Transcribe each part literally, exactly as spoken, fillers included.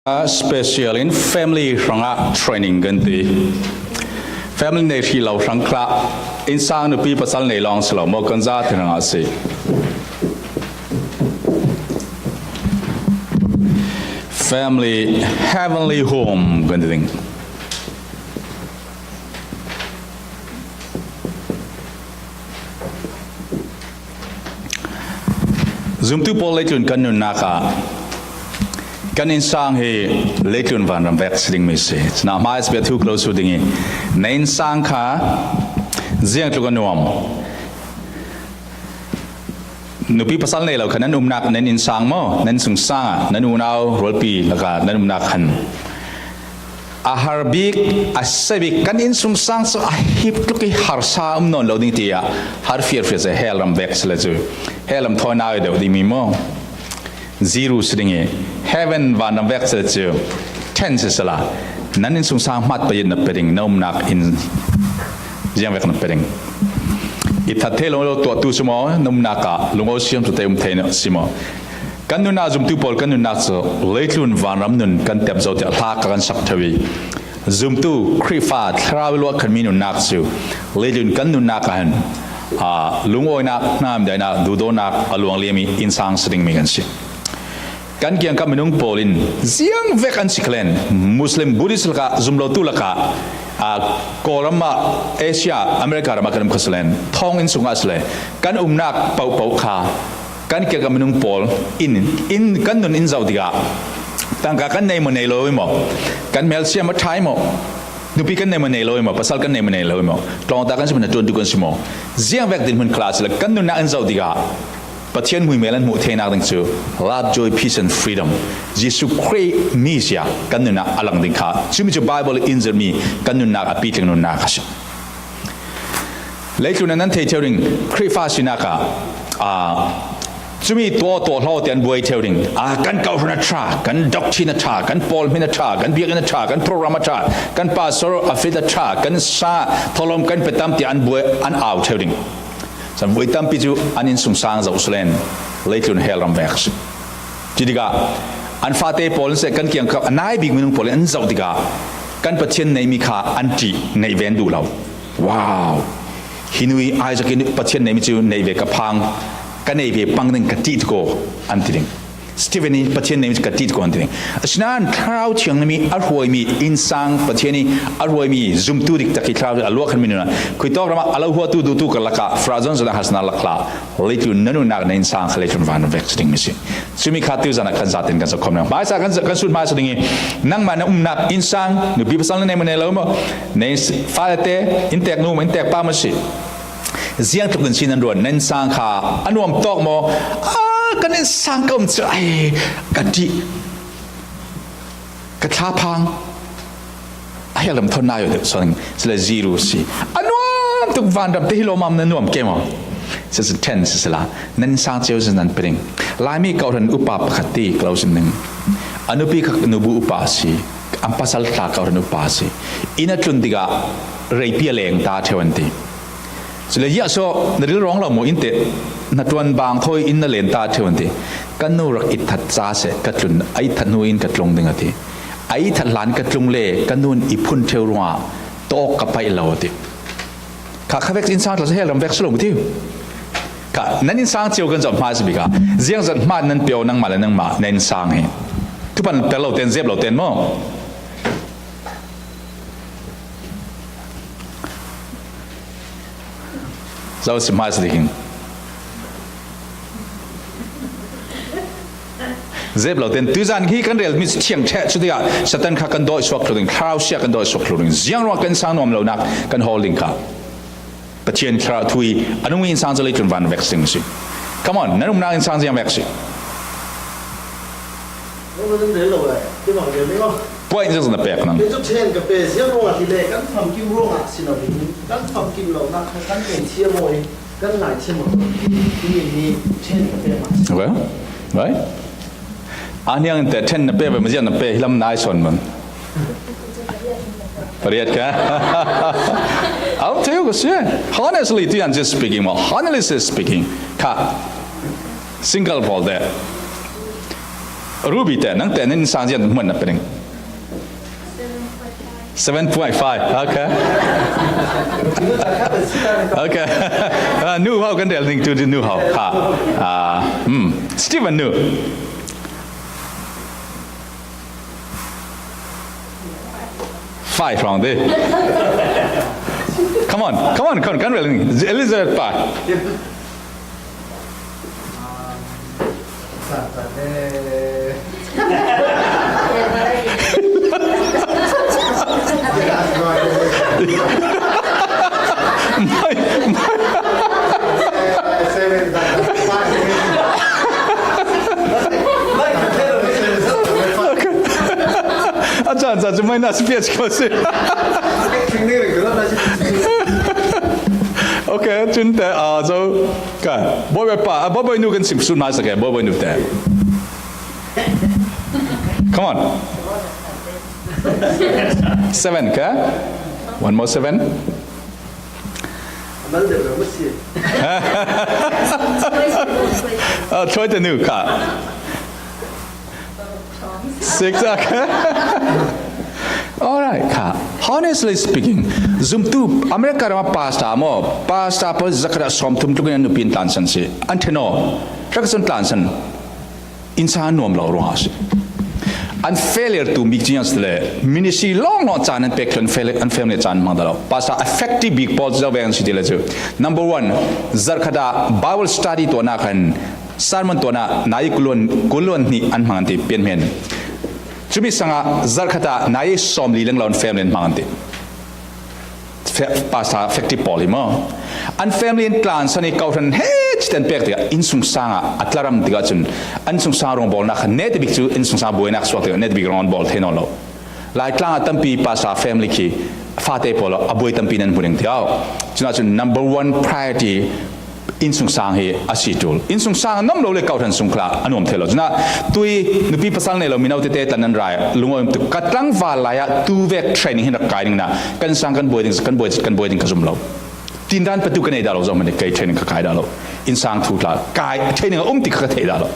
Special in family hrangah training kan ti. Family nei hrih lo hrang khlah, innsang nupi pasal nei lawng si lo maw, kan zate hrangah si. Family heavenly home kan ti ding. Zumtu pawl, leitlun kan nunnak ah kan innsang hi leitlun vanram vek si ding mi si. Cina hmai a si bia thu ka lo sut ding hi. Na innsang kha ziang tluk a nuam? Nupi pasal nei lo kha nan umnak, nan innsang maw, nan sungsang ah, nan unau rualpi lakah nan umnak khan a har bik, a sia bik, kan innsungsang cu a hip tluk i harsa um nawn lo ding tiah har fiarfiar si, hell ram vek si le cu, hell ram thawi nai deuh ding mi maw? Zero si ding i, heaven vanram vek si le cu, ten si sila, nan innsungsang hmat pah in na pe ding, na umnak in ziang vek na pe ding. I that thei lo lo tuahtu si maw, na umnak ah lungawi siam tu te um thei na si maw? Kan nunnak, zumtu pawl kan nunnak cu leitlun vanram nun kan tem zo tiah hla ka kan sak ṭheu i, zumtu Khrihfa thlarau i luah khanmi nunnak cu leitlun kan nunnak ah hin, aa, lungawinak, hnamdainak, duhdawtnak a luang liam i innsang si dingmi kan si. Kan kiangkap minung pawl in ziang vek an si khalen, Muslim, Buddhist lakah, zumlotu lakah, aa, Kawlram ah, Asia, America ram ah kan um kha si len, thawnginn sungah si le, kan umnak pohpoh kha kan kiangkap minung pawl in, in kan nun in zoh tikah tangka kan nei maw nei lo i maw? Kan hmelsiam a ṭha i maw? Nupi kan nei maw nei lo i maw? Pasal kan nei maw nei lo i maw? Tlawngta kan si maw, hnaṭuantu kan si maw? Ziang vek dinhmun khal ah si le, kan nunnak in zoh tikah Pathian hmuihmel an hmuh theinak ding cu love, joy, peace and freedom, Jesuh Khrih mi sia kan nunnak a lang ding kha, cumi cu Bible in zirhmi kan nunnak a pitling nunnak a si. Leitlun ah nan thei ṭheu ding, Khrihfa sinak ah, aa, cumi tuah, tuah hlaw tiah an buai ṭheu ding. Aa, kan kawhhran a ṭha, kan doctrine a ṭha, kan pawl hmin a ṭha, kan biakinn a ṭha, kan program a ṭha, kan pastor a fit a ṭha, kan sa thawhlawm kan pe tam tiah an buai, an au ṭheu ding. Cun voi tampi cu an innsungsang zoh si len, leitlun hell ram vek si. Cutikah an fate pawl in seh, kan kiangkap a nai bik minung pawl in an zoh tikah kan Pathian neihmi kha an ṭih, neih ve an duh lo. Wow! Hi nu i Isaac in Pathian neihmi cu neih ve ka phang, ka neih ve pang ding ka ṭih tiko, an ti ding. Stephen i Pathian neihmi cu ka ṭih tiko, an ti ding. Asinain Thlarau Thianghlim i a hruaimi innsang, Pathian i a hruaimi zumtu diktak hi Thlarau a luah khanmi nunah, khuitawk ram ah a lo huatu duhtu ka lakah, Frazon zan a hasna laklah, leitlun na nunnak na innsang kha leitlun van vek si dingmi si. Cumi kha tuzan ah kan zaten kan zohkhawm ding. Hmaisa kan, kan sut hmaisa ding i, nangmah na umnak innsang, nupi pasal na nei maw nei lo maw? Na fate, inntek nu maw, inntek pa maw si? Ziang tluk in si nan ruat, na innsang kha a nuam tawk maw? Ah, kan innsang ka um cu, ai, ka ṭih, ka thlaphang. A hell ram thawn nai deuh, sorry, si le zero si. A nuam tuk vanram te hi lawmam na nuam ke maw? Si si ten si sila. Nan innsang cio si nan pe ding. Laimi kawhhran upa pakhat ti ka lo sim ding. A nupi kha nubu upa a si. An pasal tla kawhhran upa a si. Inn a tlun tikah reipi a leng ta ṭheu an ti. Cule ziah so na ril rawng lo maw, inntek hnaṭuan bang thawi in na len ta ṭheu an ti. Ka nu rak itthat ca seh, ka tlun, a itthat hnu in ka tlung ding a ti. A itthat hlan ka tlung le ka nu in i phun ṭheu ruangah tawk ka paih lo a ti. Kha kha vek innsang tla hell ram vek si lo mu ti. Kha nan innsang cio kan zoh hma si bik ah ziangzat hma nan pio nangmah le nangmah na innsang hi. Thupan tel lo ten, zep lo ten maw? Zo si hmai si ding. Zep lo ten, tuzan hi kan rel mi thiang ṭheh cu tikah Satan kha kan dawih suak thlu ding, thlarau sia kan dawih suak thlu ding, ziang ruang kan sang nuam lonak kan hawl ding kha. Pathian thlarau thu i a nung innsang cu leitlun van vek si ding si. Come on, nan umnak innsang ziang vek si. Puai in zong na pek nang. Kei cu ṭhen ka pe ziang ruangah ti le kan famkim ruangah si lo ding, kan famkim lonak kha kan ngaithiam aw i kan ngaithiam aw. Timi hi ṭhen ka pe mah si. Well, right? A hniang in te ṭhen na pe ve, mazian na pe hi lam nai sawn man. Pariat ka. I'll tell you, honestly, ti an just speaking, well, honestly speaking, kha single pawl te. Ruby te, nang te, nan sang zian hmun na pening. Seven point five. Okay. Okay. Uh, nu hau kan del ning tu nu hau. Ha. Uh, hmm. Stephen nu. Five wrong day. Come on, come on, come on, kan del ning. Elizabeth pa. Acha, acha, cuma nak speech kau sih. Okay, cun te, ah, so, ka, boy boy pa, ah, boy boy nu kan sim sun masa ke, boy boy nu te. Come on. Seven ke? One more seven. Ah, try the new ka. Six, okay. Alright, ka. Honestly speaking, zumtu America rama pastor mo, pastor pa zakara som tum tukin nupin tansan si. Anteno, raksun tansan. Insa nuam lo ruang si. An failure tu mik jiang si le, ministry long long chan an pek an failure, an family chan mang da lo. Pastor effective big Paul zau veng si ti le chu. Number one, zarkhata Bible study tu na kan sermon tu na nai kulon kulon ni an mang ti pian men. Cumi sanga zarkhata nai som li leng lawn family mang ti. Fe-, pastor fek ti pawl hi maw? An family in tlan san i kau hran he chiten pek tikah innsung sangah a tlaram tikah cun an sung sang rung bawlnak khan nete bik cu innsung sang buainak suak tikah nete bik rung an bawl thei nawn lo. Laitlang ah tampi pastor family khi fate pawl a buai tampi nan hmu ding tiau. Cunah cun number one priority innsungsang hi a si ṭul. Innsungsang a nuam lo le kau hran sung khal a nuam thei lo. Cunah tui nupi pasal nei lo mino tete tlan nan rai lungawi tuk ka tlangval lai ah tu vek training hin rak kai ding na kan sang kan buai ding kan buai kan buai ding ka zum lo. Tindan patu ka nei dah lo zoh hmanh kei training ka kai dah lo. Innsang thu tla kai training a um ti kha ka theih dah lo.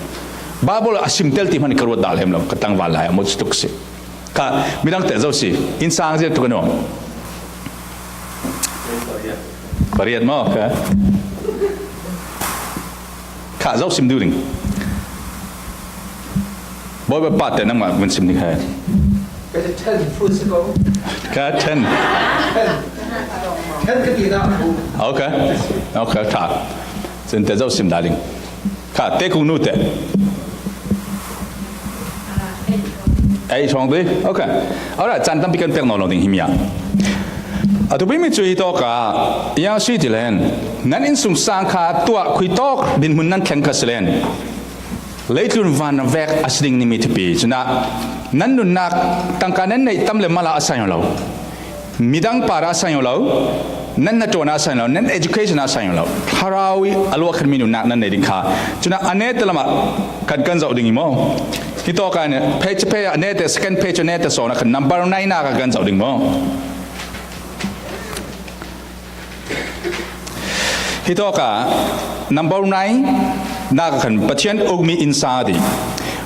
Bible a sim tel ti hmanh ka ruat dah lem lo ka tlangval lai a mut tuk si. Kha midang te zo si innsang zia tu ka nuam. Pariat maw? Kha. Kha zo sim duh ding. Bawi bawi pa te nangmah vun sim ding hai. Ka ten full si ko. Ka ten. Ten. Ten ka ti na. Okay. Okay, kha. Cun te zo sim dah ding. Kha, te kung nu te. Ei, hrawng ti. Okay. Alright, caan tampi kan pek nawn lo ding hi mi ah. A tupi mi cu hi tawk ah, yang si ti len, nan innsung sang kha tuah khui tawk dinhmun nan thleng kha si len, leitlun van vek a si ding nimi thupi. Cunah nan nunnak tangka nan neih tam le mala a sai lo. Midang par a sang lo, nan hnaṭuan a sang lo, nan education a sang lo, thlarau i a luahkhanmi nunnak nan nei ding kha. Cunah a neta lamah kan kan zoh ding i maw? Hi tawk ah page, page a neta, second page a neta sawn ah khan number nine nak a kan zoh ding maw? Hi tawk ah number nine nak a khan Pathian ukmi innsang a ti.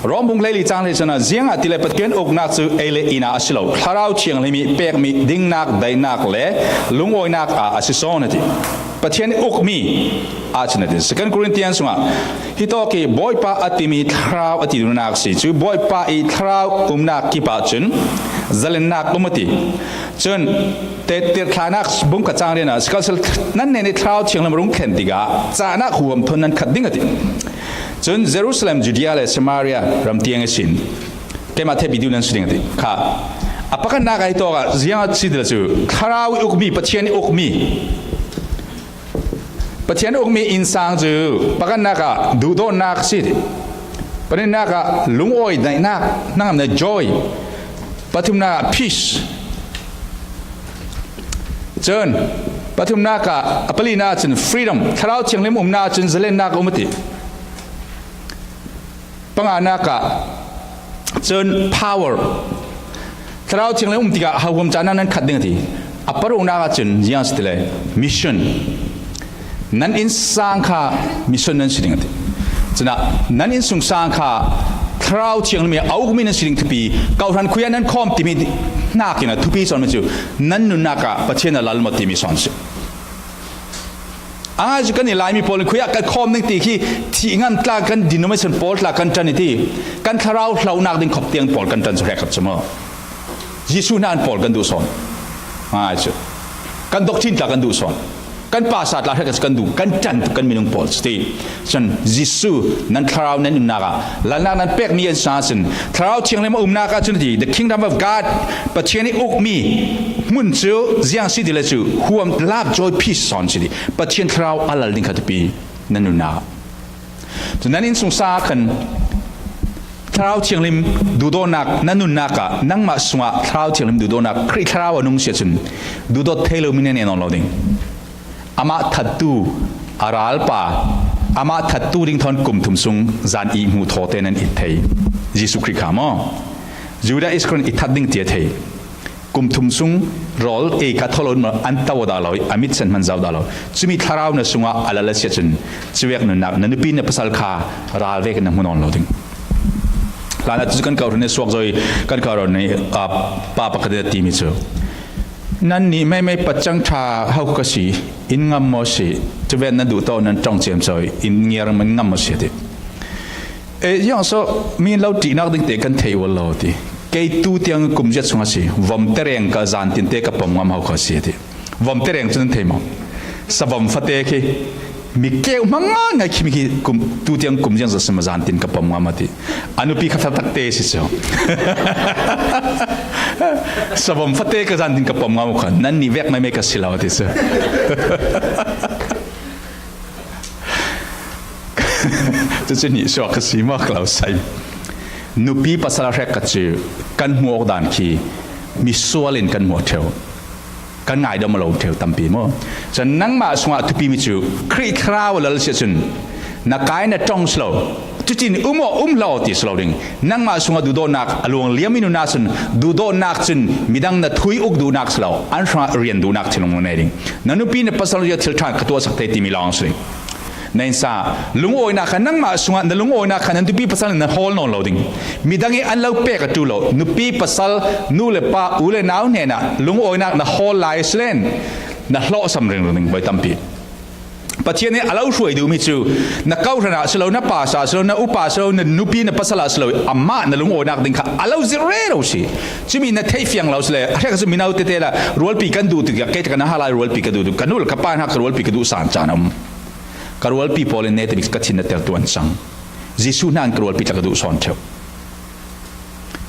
Rom bung hleili cang hleili cun ah, ziangahtile Pathian uknak cu ei le ina a si lo, Thlarau Thianghlim i pekmi dingnak, daihnak le lungawinak ah a si sawn a ti. Pathian ukmi ah cun a ti. Second Corinthians sungah hi tawk i Bawipa a timi Thlarau a ti duhnak a si. Cu Bawipa i Thlarau umnak kip ah cun zalennak um a ti. Cun, te tirhthlanak bung khat cang rian ah, sikhalsehla nan nen i Thlarau Thianghlim a rung thlen tikah cahnak huham thawn nan khat ding a ti. Cun Jerusalem, Judea le Samaria ram tiang ihsin keimah theihpi duh nan si ding a ti. Kha, a pakhatnak ah hi tawk ah ziang a si ti le cu, Thlarau i ukmi, Pathian i ukmi, Pathian ukmi innsang cu pakhatnak ah duhdawtnak a si ti. Pahnihnak ah lungawi daihnak, hnangam na joy. Pathumnak ah peace. Cun pathumnak ah, a palinak ah cun freedom, Thlarau Thianghlim umnak ah cun zalennak a um a ti. Panganak ah cun power, Thlarau Thianghlim um tikah hauham cahnak nan khat ding a ti. A paruknak ah cun ziang si ti le mission. Nan innsang kha mission nan si ding a ti. Cunah nan innsungsang kha Thlarau Thianghlim i a ukmi nan si ding thupi, kawhhran khuia nan khawm timi hnakin a thupi sawn mi cu nan nunnak ah Pathian a lal maw timi sawn si. A ngai cu kan i Laimi pawl in khuiah kan khawm ding ti khi thih ngam tla kan denomination pawl tla kan ṭan i ti, kan thlarau hlonak ding khop tiang pawl kan ṭan cu hrekkhat cu maw? Jesuh hna in pawl kan duh sawn. A ngai cu kan doctrine tla kan duh sawn. Kan pasa tla hrekkhat cu kan duh, kan ṭan tuk kan minung pawl cu ti. Cun Jesuh nan thlarau nan nunnak ah lalnak nan pekmi an sa cun Thlarau Thianghlim a umnak ah cun a ti, the kingdom of God, Pathian i ukmi hmun cu ziang si ti le cu huam lap joy peace sawn si ti. Pathian thlarau a lal ding kha thupi nan nunnak ah. Cu nan innsungsang ah khan Thlarau Thianghlim duhdawtnak nan nunnak ah nangmah sungah Thlarau Thianghlim duhdawtnak Khrih thlarau a nung si ahcun duhdawt thei lomi nan i nawn lo ding. Amah thattu a ralpa, amah thattu ding thawn kum thum sung zan i hmuh thawte nan it thei. Jesuh Khrih kha maw? Judah Iskariot i that ding ti a thei. Kum thum sung rawl ei kha thawh lo in maw an to dah lo, a mitsen hman zau dah lo. Cumi thlarau na sungah a lal a si ahcun cuvek nunnak na nupi na pasal kha ral vekin na hmu nawn lo ding. Hlan ah cu kan kawhhran i suak zo i kan kawhhran i, aa, pa pakhat in a timi cu, "Nannih meimei pacang ṭha ho ka si, in ngam maw si, cuvek nan duh tawh nan ṭong ciam co i, in ngiar man ngam maw si," a ti. E, ziang so mi lo ṭihnak ding te kan theih ual lo ti. Kei tu tiang kum ziat sung a si, vom tereng ka zan tin te ka pom ngam ho kha si ti. Vom tereng cu nan thei maw? Savom fate khi mi keu hmang ngai khi mi khi kum, tu tiang kum ziang zat sima zan tin ka pom ngam a ti. A nupi kha fatak te si cu. Savom fate ka zan tin ka pom ngam kha, nan ni vek mai mai ka si lo ti cu. Cucu nih suak ka si maw ka lo sai. Nupi pasal hrek ka cu kan hmuh awk dan khi misual in kan hmuh ṭheu, kan ngaidam a lo ṭheu tampi maw? Cun nangmah sungah thupi mi cu Khrih thlarau a lal si ahcun na kai na ṭong si lo. Cutin um aw, um hlah aw ti si lo ding. Nangmah sungah duhdawtnak a luang liammi nun ahcun duhdawtnak cun midang na thui uk duhnak si lo, an hrangah rian duhnak thinlung na nei ding. Na nupi na pasal zia thil ṭhan ka tuahsak thei timi lawng si ding. Na innsa lungawinak kha nangmah sungah na lungawinak kha na nupi pasal nih na hawl nawn lo ding. Midang i an lo pek a ṭul lo. Nupi pasal, nu le pa, u le nau hnenah lungawinak na hawl lai a si len na hlawhsam ringring ding voi tampi. Pathian nih a lo hruai duhmi cu na kawhhran ah si lo, na pasa ah si lo, na upa ah si lo, na nupi na pasal ah si lo, amah na lungawinak ding kha a lo zirh rero si. Cumi na theih fiang lo si le, a hriak cu mino tete la rualpi kan duh tikah kei tla ka na halai rualpi ka duh tuk, ka nu le ka pa hna ka rualpi ka duh san caan a um. Ka rualpi pawl in neta bik ka thin na tertu an cang. Jesuh hna in ka rualpi tla ka duh sawn ṭheu.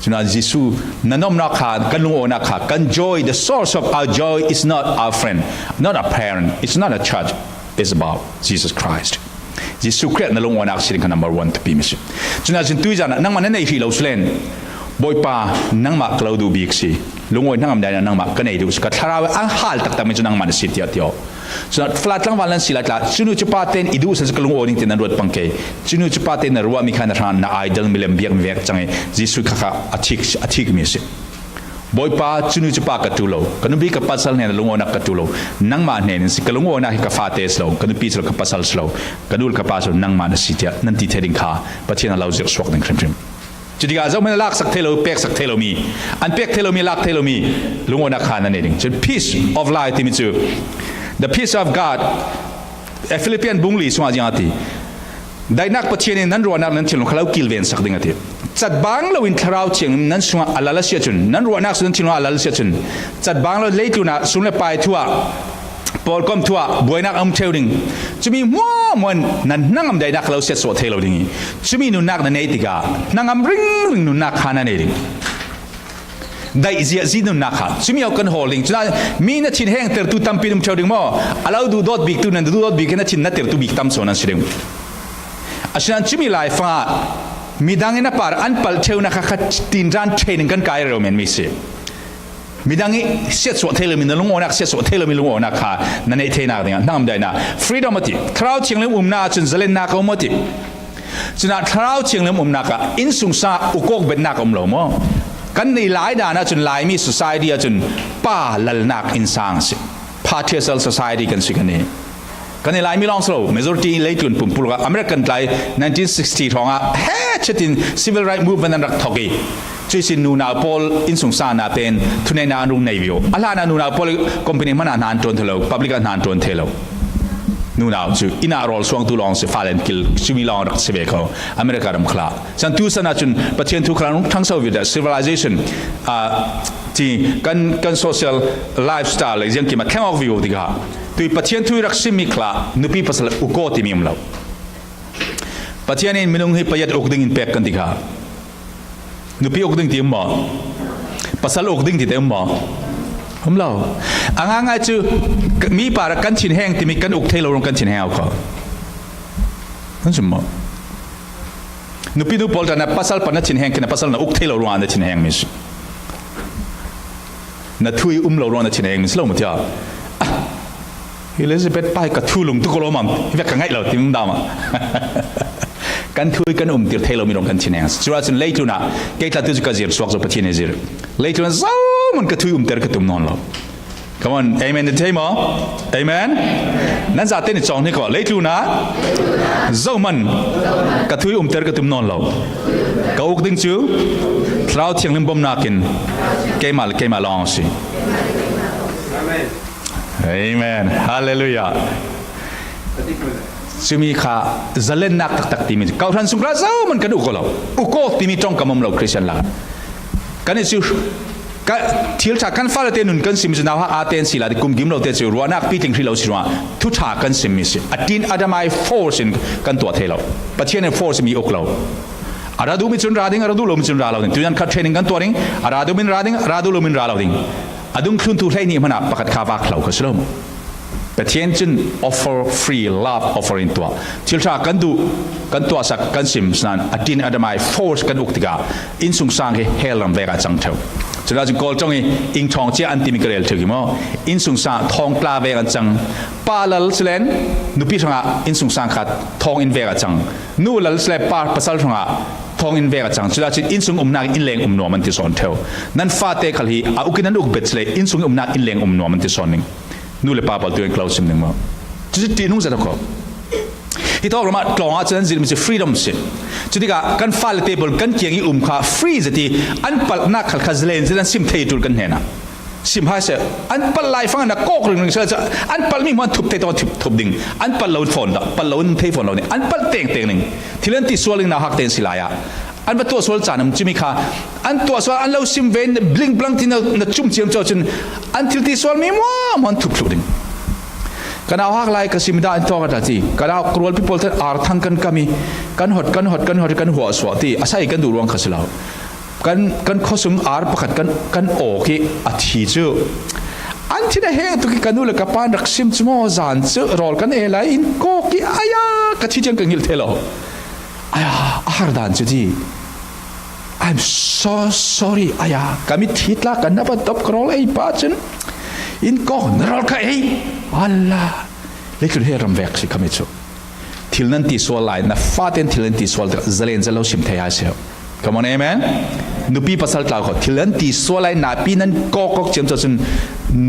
Cun Jesuh na nomnak kha, kan lungawinak kha, kan joy, the source of our joy is not our friend, not a parent, it's not a church, it's about Jesus Christ. Jesuh Khrih na lungawinak si ding kha number one thupi mi si. Cun cun tuizan ah nangmah na nei hrih lo si len, Bawipa, nangmah ka lo duh bik si. Lungawi hnangam dai ah nangmah ka nei duh si. Ka thlarau i a hal taktak mi cu nangmah na si tiah ti aw. Cun fala tlangval nan si lai tla, cunu cupa tein i duhsan cu ka lungawi ning te nan ruat pang ke. Cunu cupa tein na ruahmi kha na hrang na idol milem biak mi vek cang i Jesuh kha kha a thik, a thik mi a si. Bawipa, cunu cupa ka ṭul lo, ka nupi ka pasal hnen lungawinak ka ṭul lo, nangmah hnen in si, ka lungawinak hi ka fate si lo, ka nupi si lo, ka pasal si lo, ka nu le ka pa si lo, nangmah na si tiah nan ti thei ding kha Pathian a lo zirh suak ding hrimhrim. Cutikah zohhmanh a laksak thei lo, peksak thei lomi, an pek thei lomi, lak thei lomi lungawinak kha nan nei ding. Cun peace of life timi cu, the peace of God, eh, Philippian bung li sungah ziang a ti, daihnak Pathian in nan ruahnak nan thinlung kha lo kilvensak ding a ti. Catbang loin Thlarau Thianghlim nan sungah a lal a si ahcun, nan ruahnak cu nan thinlung ah a lal a si ahcun, catbang lo leitlun ah sum le pai thu ah, pawlkom thu ah buainak a um ṭheu ding. Cumi hmuahhmuah in nan hnangam daihnak kha lo siatsuah thei lo ding i, cumi nunnak na nei tikah hnangam ringring nunnak kha na nei ding. Daih ziahzi nunnak kha cumi awk kan hawl ding. Cun mi na thin hengtertu tampi an um ṭheu ding maw? A lo duhdawt biktu nan duhdawt bik in na thin na tertu bik tam so nan si ding. Asinain cumi laifang ah midang in a par an palh ṭheunak kha, kha tinṭan training kan kai rero men mi si. Midang i siatsuah thei lomi, na lungawinak siatsuah thei lomi lungawinak kha na neih theinak dingah hnangam daihnak freedom a ti. Thlarau Thianghlim umnak ahcun zalennak a um a ti. Cunah Thlarau Thianghlim umnak ah innsungsang ah ukawk betnak a um lo maw? Kan i Lai dan ahcun, Laimi society ahcun pa lalnak innsang a si. Patriarchal society kan si kan i. Kan i lai mi lawng si lo, majority leitlun pumpuluk ah American tlai nineteen sixty hrawngah he chetin civil right movement an rak thawk i, cuisin nunau pawl innsungsang nate'n thuneihna an rung nei viau. A hlanah nunau pawl company hmanah hna an ṭuan thei lo, public ah hna an ṭuan thei lo. Nunau cu inn ah rawl suangtu lawng si, fale an kil, cumi lawng rak si ve ko, America ram khal ah. Cun tu san ahcun Pathian thu khal an rung ṭhangso viau, civilization, ah, ti kan, kan social lifestyle le ziangkim a thleng awk viau tikah, tui Pathian thu i rak simmi khal ah nupi pasal uk aw timi um lo. Pathian in minung hi payat uk ding in pek kan ti kha. Nupi uk ding ti um maw? Pasal uk ding ti te um maw? Um lo. A ngaingai cu mi pa rak kan thinheng timi kan uk thei lo ruang kan thinheng au kho. Kan si maw? Nupi nu pawl ṭan ah pasal pa na thinheng khin a pasal na uk thei lo ruang ah na thinheng mi si. Na thu i um lo ruang na thinheng mi si lo mu tia. Ah, Elizabeth pa hi ka thu lung tu ko lo mam, hi vek ka ngaih lo, ti dam ah. Kan thu i kan umtir thei lo mi ruang kan thinheng. Curuah cun leitlun ah, kei tla tu cu ka zir suak zo Pathian he zir. Leitlun ah zohman ka thu i umter ka tum nawn lo. Come on, amen, na thei maw? Amen. Nan zate ni cawng hnik aw, leitlun ah zohman ka thu i umter ka tum nawn lo. Ka uk ding cu Thlarau Thianghlim bomnak in keimah le keimah lawng a si. Amen. Hallelujah. Cumi kha zalennak taktak timi cu, kawhhran sungkal zohman kan uk aw lo. Uk aw timi ṭongkam um lo Christian lakah. Kan i cu, ka, thil ṭha kan fale te nun kan simmi cu nauhak aa te an si lai, kum gim lo te cu ruahnak pitling hrih lo si ruangah thu ṭha kan simmi si. A ṭin a damai force in kan tuah thei lo. Pathian in force mi uk lo. A ra duhmi cun ra ding, a ra duh lomi cun ra lo ding. Tuinan kha training kan tuah ding, a ra duhmi in ra ding, a ra duh lomi in ra lo ding. A dungthluntu hleihnih hmanh ah pakhat kha vak hlo kha si lo mu. Pathian cun offer free, love offer in tuah. Thil ṭha kan duh, kan tuahsak, kan sim, sinain a ṭin a damai force kan uk tikah innsungsang hi hell ram vek ah cang ṭheu. Culah cun Kawl ṭong i ingṭhawng cia an timi ka rel ṭheu hi maw? Innsungsang thawngtla vek an cang. Pa lal silen nupi hrangah innsungsang kha thawng in vek ah cang. Nu lal sile pa pasal hrangah thawng in vek a cang. Culah cun innsung umnak in leng um nuam an ti sawn ṭheu. Nan fate khal hi a uk in an uk bet sile innsung umnak in leng um nuam an ti sawn ning. Nu le pa pawl tu in close sim ning maw? Cucu ṭihnung zet a kho. Hi thawk ram ah tlawng ah cun an zirhmi cu freedom si. Cutikah kan fale te pawl kan kiang i um kha free zet i an palhnak khal kha zalen zet an sim thei ṭul kan hnenah. Sim hai seh, an palh lai fangin a kawk ringring seh, an palhmi hmuah an thup thei tawh an thup, thup ding. An palh lo fawn dah, palh lo an thei fawn lo ning. An palh tengteng ning. Thil an ti sual ning nauhak te an si lai ah. An va tuah sual caan an cumi kha. An tuah sual an lo sim ve, bling blang ti na, na cum ciam cawh cun an thil ti sual mi hmuahhmuah an thup thluh ding. Ka nauhak lai ka sim dah an tawk a ti. Ka nau ka rualpi pawl ten ar thang kan kam i kan hot, kan hot, kan hot, kan huah suah ti. A sai kan duh ruang kha si lo. Kan, kan khuasung ar pakhat kan, kan awk i a thi cu. An thin a heng tuk i ka nu le ka pa an rak sim cu maw zan cu rawl kan ei lai in kawk i aya ka thi tiang ka ngilh thei lo. Aya, a har dan cu ti. I'm so sorry, aya, ka mitthi tlak kan na va dop ka rawl ei pa cun in kawk na rawl ka ei. Allah, leitlun he ram vek si ka mi cu. Thil nan ti sual lai, na fate in thil nan ti sual tikah zalen zalo sim thei hai seh. Come on, amen. Nupi pasal tlau kho, thil nan ti sual lai, napi nan kawk kawk ciam cawh cun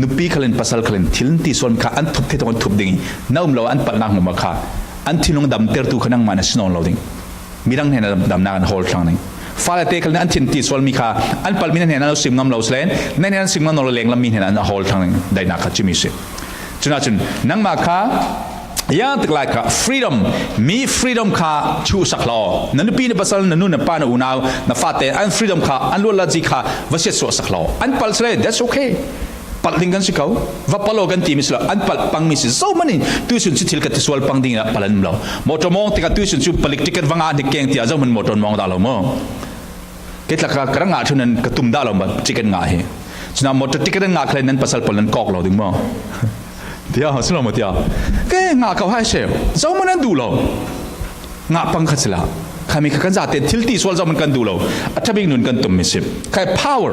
nupi khal in pasal khal in thil nan ti sual kha an thup thei tawk an thup ding i na um lo an palhnak hmuahhmuah kha an thinlung damtertu kha nangmah na si nawn lo ding. Midang hnenah dam-, damnak an hawl thlang ding. Fale te khal in an thin ti sual mi kha an palhmi na hnenah lo sim ngam lo sile, na hnenah an sim ngam lo lenglam mi hnenah an hawl thlang ding. Daihnak kha cumi si. Cunah cun nangmah kha Yang tik lai kha freedom, mi freedom kha chuhsak hlah aw. Na nupi, na pasal, na nu, na pa, na unau, na fate an freedom kha, an luat latzi kha va siatsuahsak hlah aw. An palh sile, that's okay. Palh ding kan si ko. Va palh aw kan timi si lo, an palh pangmi si. Zohman in tuisun cu thil ka ti sual pang ding in ah palh an um lo. Motor mawng tikah tuisun cu palik ticket va ngah hnik keng tiah zohman motor mawng dah lo maw? Kei tla ka, ka rak ngah ṭhun an ka tum dah lo maw, ticket ngah hi. Cunah motor ticket an ngah khalei nan pasal pawl nan kawk lo ding maw? Tiah, si lo maw tiah? Kei ngah ko hai seh. Zohman an duh lo. Ngah pang kha si la. Khami kha kan zate thil ti sual zohman kan duh lo. A ṭha bik nun kan tum mi si. Khai power.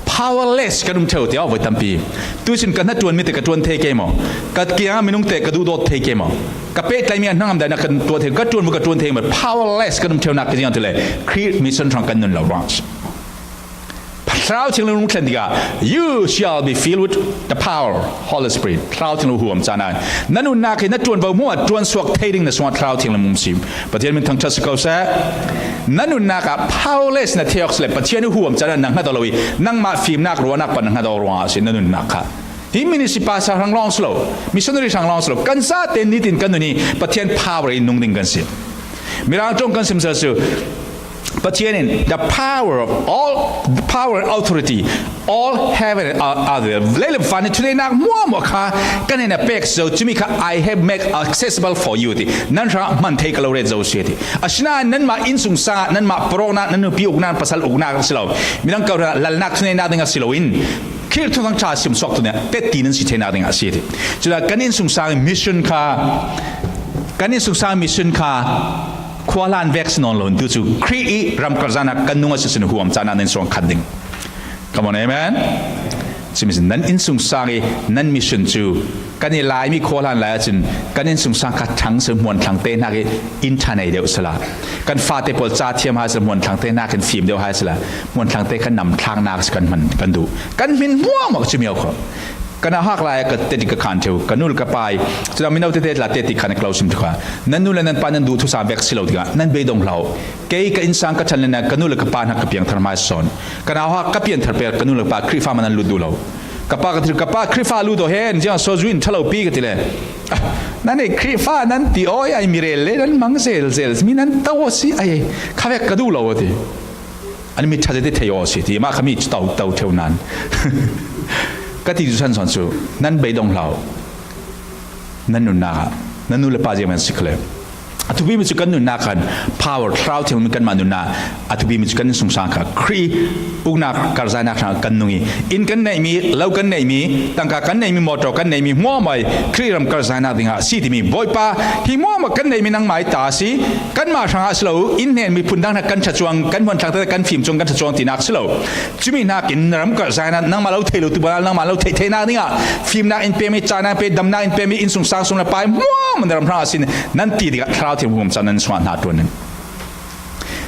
Powerless kan um ṭheu tiah voi tampi. Tuisun ka hnaṭuan mi te ka ṭuan thei ke maw? Ka kiangah minung te ka duhdawt thei ke maw? Ka pehtlaimi a hnangam dah na kan tuah thei, ka ṭuan maw ka ṭuan thei maw, powerless kan um ṭheunak ka ziang tu le, Khrih mission hrang kan nun lo ruang si. Thlarau Thianghlim hung thlen tikah, "You shall be filled with the power, Holy Spirit." Thlarau Thianghlim huam caan ah na nunnak hi na ṭuanvo hmuah ṭuansuak thei ding na sungah Thlarau Thianghlim hung si. Pathian min thangṭhat si ko seh. Na nunnak ah powerless na thei awk si le Pathian huam caan ah na hngat aw lo i nangmah fimnak ruahnak pan na hngat aw ruangah a si na nunnak kha. Hi ministry pastor hrang lawng si lo, missionary hrang lawng si lo, kan zate nitin kan nun hi Pathian power in nung ding kan si. Mirang ṭawng kan sim sal cu Pathian in the power of all, the power and authority, all heaven and earth, leilung van hi thuneihnak hmuahhmuah kha kan in a pek zo, cumi kha I have make accessible for you ti, nan hrangah hman thei ka lo ret zo si ti. Asinain nanmah innsungsang ah nanmah parawknak, nan nupi uknak, pasal uknak a si lo, midang kawhra lalnak thuneihnak ding a si loin Khrih thuthang ṭha simsuaktu nih tetti nan si theinak dingah a si ti. Cucaah kan innsungsang mission kha, kan innsungsang mission kha khuahlan vek si nawn lo in tu cu Khrih i ram karhzannak kan nung a si sin huam caan ah nan suang khat ding. Come on, amen. Cumi sin nan innsungsang i nan mission cu kan i Laimi khuahlan lai ahcun kan innsungsang kha ṭhang si hmuan thlang te hnak i in ṭha nei deuh sila, kan fate pawl ca thiam hai sila, hmuan thlang te hnak in fim deuh hai sila, hmuan thlang te kan nam thlaknak si kan hman kan duh. Kan hmin hmuahhmuah cu mio kho. Kan auhak lai ah ka tetik ka khan ṭheu, ka nu le ka pa i, cudah mino tete tla tetik khan a ka lo sim ṭheu kha. Nan nu le nan pa nan duh thusam vek si lo tikah nan beidong hlah. Kei ka innsang ka ṭhan le na ka nu le ka pa hnak ka piangthar hmai sawn. Kan auhak ka pianthar pek ka nu le ka pa Khrihfa man nan lut duh lo. Ka pa ka thil, ka pa Khrihfa lut aw hen, ziang saw zu in ṭha lo pi ka ti le. "Ah, nan ei Khrihfa nan ti aw, ai mi rel le nan mang zel zel, mi nan to aw si, ai kha vek ka duh lo," a ti. An mi ṭha zet i thei aw si ti, mah kha mi cu to, to ṭheu nan. Ka ti cu san sawn cu, nan beidong hlah. Nan nunnak ah, nan nu le pa ziangman si kha le. A thupimi cu kan nunnak khan power, Thlarau Thianghlim kanmah nunnak, a thupimi cu kan innsungsang kha Khrih uknak karhzainak hrangah kan nung i, inn kan neihmi, lo kan neihmi, tangka kan neihmi, motor kan neihmi, hmuahhmuah i Khrih ram karhzainak dingah a si timi, Bawipa, hi hmuahhmuah kan neihmi nangmah i ta a si. Kanmah hrangah a si lo, in hnen miphun dang hnak kan ṭha cuang, kan hmuan thlang te kan fim cuang, kan ṭha cuang tinak si lo. Cumi hnakin na ram karhzainak, nangmah lo thei lo tu bal, nangmah lo theih theinak dingah fimnak in pemi, cahnak in pe, damnak in pemi, innsungsang sung le pai hmuahhmuah na ram hrangah a si nan ti tikah Thlarau Thianghlim huam caan nan sungah hna ṭuan ning.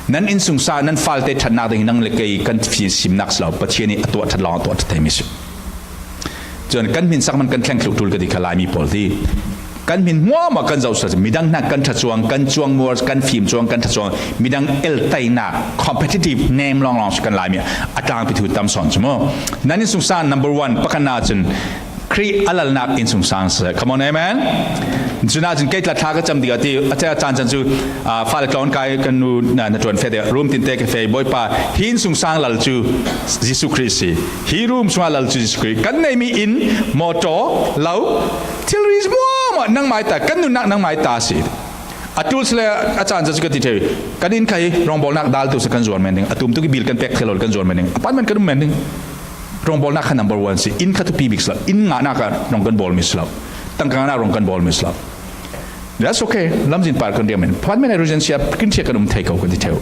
Nan innsungsang, nan falte ṭhatnak ding hi nang le kei kan fi simnak si lo, Pathian i a tuah ṭhat lawng a tuah ṭhat theimi si. Cun kan hmin sak man kan thleng thluh ṭul ka ti kha Laimi pawl ti. Kan hmin hmuahhmuah kan zoh sal, midang hna kan ṭha cuang, kan cuang muar, kan fim cuang, kan ṭha cuang, midang eltainak, competitive nem lawnglawng si kan Laimi a tlangpi thu tam sawn cu maw? Nan innsungsang number one, pakhatnak cun Khrih a lalnak innsungsang si. Come on, amen. Cunah cun kei tla thla ka cam dih a ti, a caan can cu, ah, fale tlawng kai kan nu na, na ṭuan feh deuh, rum tinte ka feh, Bawipa, hi innsungsang lal cu Jesuh Khrih si. Hi rum sungah lal cu Jesuh Khrih. Kan neihmi inn, motor, lo, thilri hmuahhmuah nangmah i ta, kan nunnak nangmah i ta si. A ṭul si le a caan cu ka ti ṭheu. Kan inn kha hi rawngbawlnak dal tu si kan zuar men ding. A tum tuk i bil kan pek thei lo kan zuar men ding. Apartment kan um men ding. Rawngbawlnak kha number one si. Inn kha thupi bik si lo. Inn ngahnak ah rawng kan bawlmi si lo. Tangka ngahnak rawng kan bawlmi si lo. That's okay. Lamzin par kan riam men. Apartment a residence a kin ṭhiat kan um thei ko kan ti ṭheu.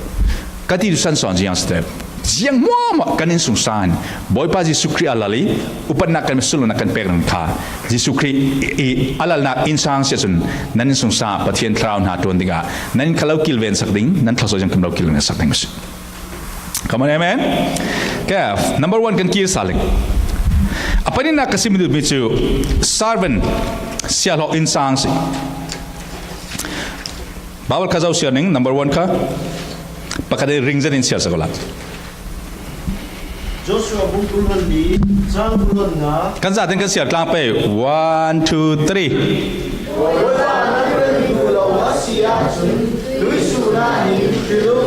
Ka ti tu san sawn ziang si te. Ziang hmuahhmuah kan innsungsang in Bawipa Jesuh Khrih a lal i upatnak kan, sullam kan pek ning kha Jesuh Khrih i, i a lalnak innsang si ahcun nan innsungsang ah Pathian thlarau hna ṭuan dingah nan inn kha lo kilven sak ding, nan thluachuah zong kan lo kilven sak ding a si. Come on, amen. Okay, number one kan kir sa ling. A pahnihnak ka sim duhmi cu servant, siahlawh innsang si. Baibal kha zo siar ning, number one kha. Pakhat in ring zet in siar sak u la. Joshua bung kul hluan li, cang kul hluan nga. Kan zaten kan siar tlang pei. One, two, three. Bawipa nan ren duh lo a si ahcun tuihsun ah hin hrilh u.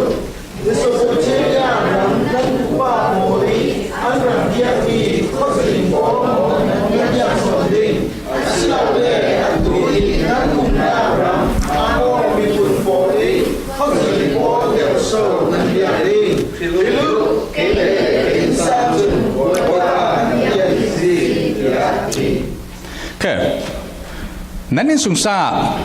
Mesopotamia ram kan upa pawl i an rak biakmi khuazing pawl maw nan biak sawn ding? Asilole atu i nan umnak ram Amor miphun pawl i khuazing pawl deuh so nan biak ding? Hrilh u, kei le ka innsang cun Bawipa nan biak ding, tiah a ti. Okay. Nan innsungsang ah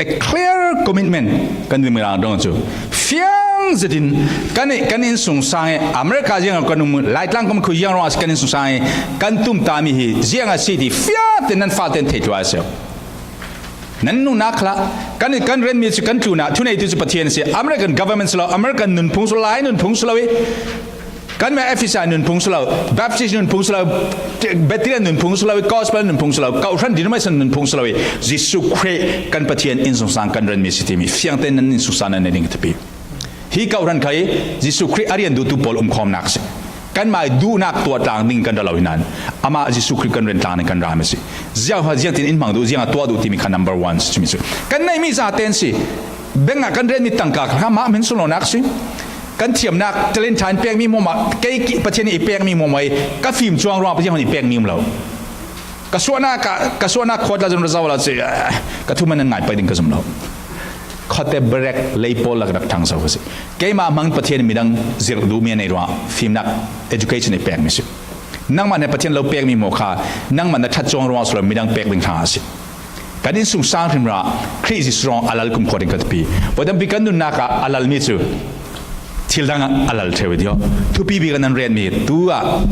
a clear commitment kan ding Mirang dong cu fiang zetin kan, kan innsungsang i America ziang kan um, Laitlang kan khui ziang ruang a si kan innsungsang i kan tumtami hi ziang a si ti fiang tein nan fate in thei ṭuan a si. Nan nunnak khal ah kan, kan renmi cu kan tlunah thuneitu cu Pathian a si. American government si lo, American nunphung si lo, Lai nunphung si lo i Kanmah Efesa nunphung si lo, Baptist nunphung si lo, Bethlehem nunphung si lo, Gospel nunphung si lo, kawhhran denomination nunphung si lo, Jesu Khrih kan Pathian, innsungsang kan ren mi si timi, fiangte nan innsungsang nan nei ding ka thupi. Hi kawhhran kha hi, Jesu Khrih a rian duhtu pawl umkhawmnak si. Kanmah duhnak tuah tlang ding kan ra lo hi nan, amah Jesu Khrih kan ren tlang ding kan ra mi si. Ziang ha, ziang tin in hmang duh, ziang a tuah duh timi kha number one si timi si. Kan nei mi zate in si. Bank ah kan ren mi tangka kha mah min sung lonak si. Kan thiamnak talent tha in pek mi mawmawh, kei ki-, Pathian i pek mi mawmawh, ka fim cuang ruang Pathian i pek mi um lo. Ka suahnak, ka, ka suahnak khuat la zun ra zo la si, eh, ka thuman nan ngai pai ding ka zum lo. Khuate berek lei pawl la ka rak thang zo ka si. Keimah hmang Pathian midang zirh duh mi a nei ruang, fimnak education i pek mi si. Nangmah na Pathian lo pek mi mawh kha, nangmah na that cuang ruang si lo midang pek ding thang a si. Kan innsungsang hrimhrim ah Khrih Jesu ruang a lal kumkhua ding ka thupi. Puai tampi kan nunnak ah a lal mi cu thil dang ah a lal ṭheu i ti aw. Thupi bik ah nan ren mi tu ah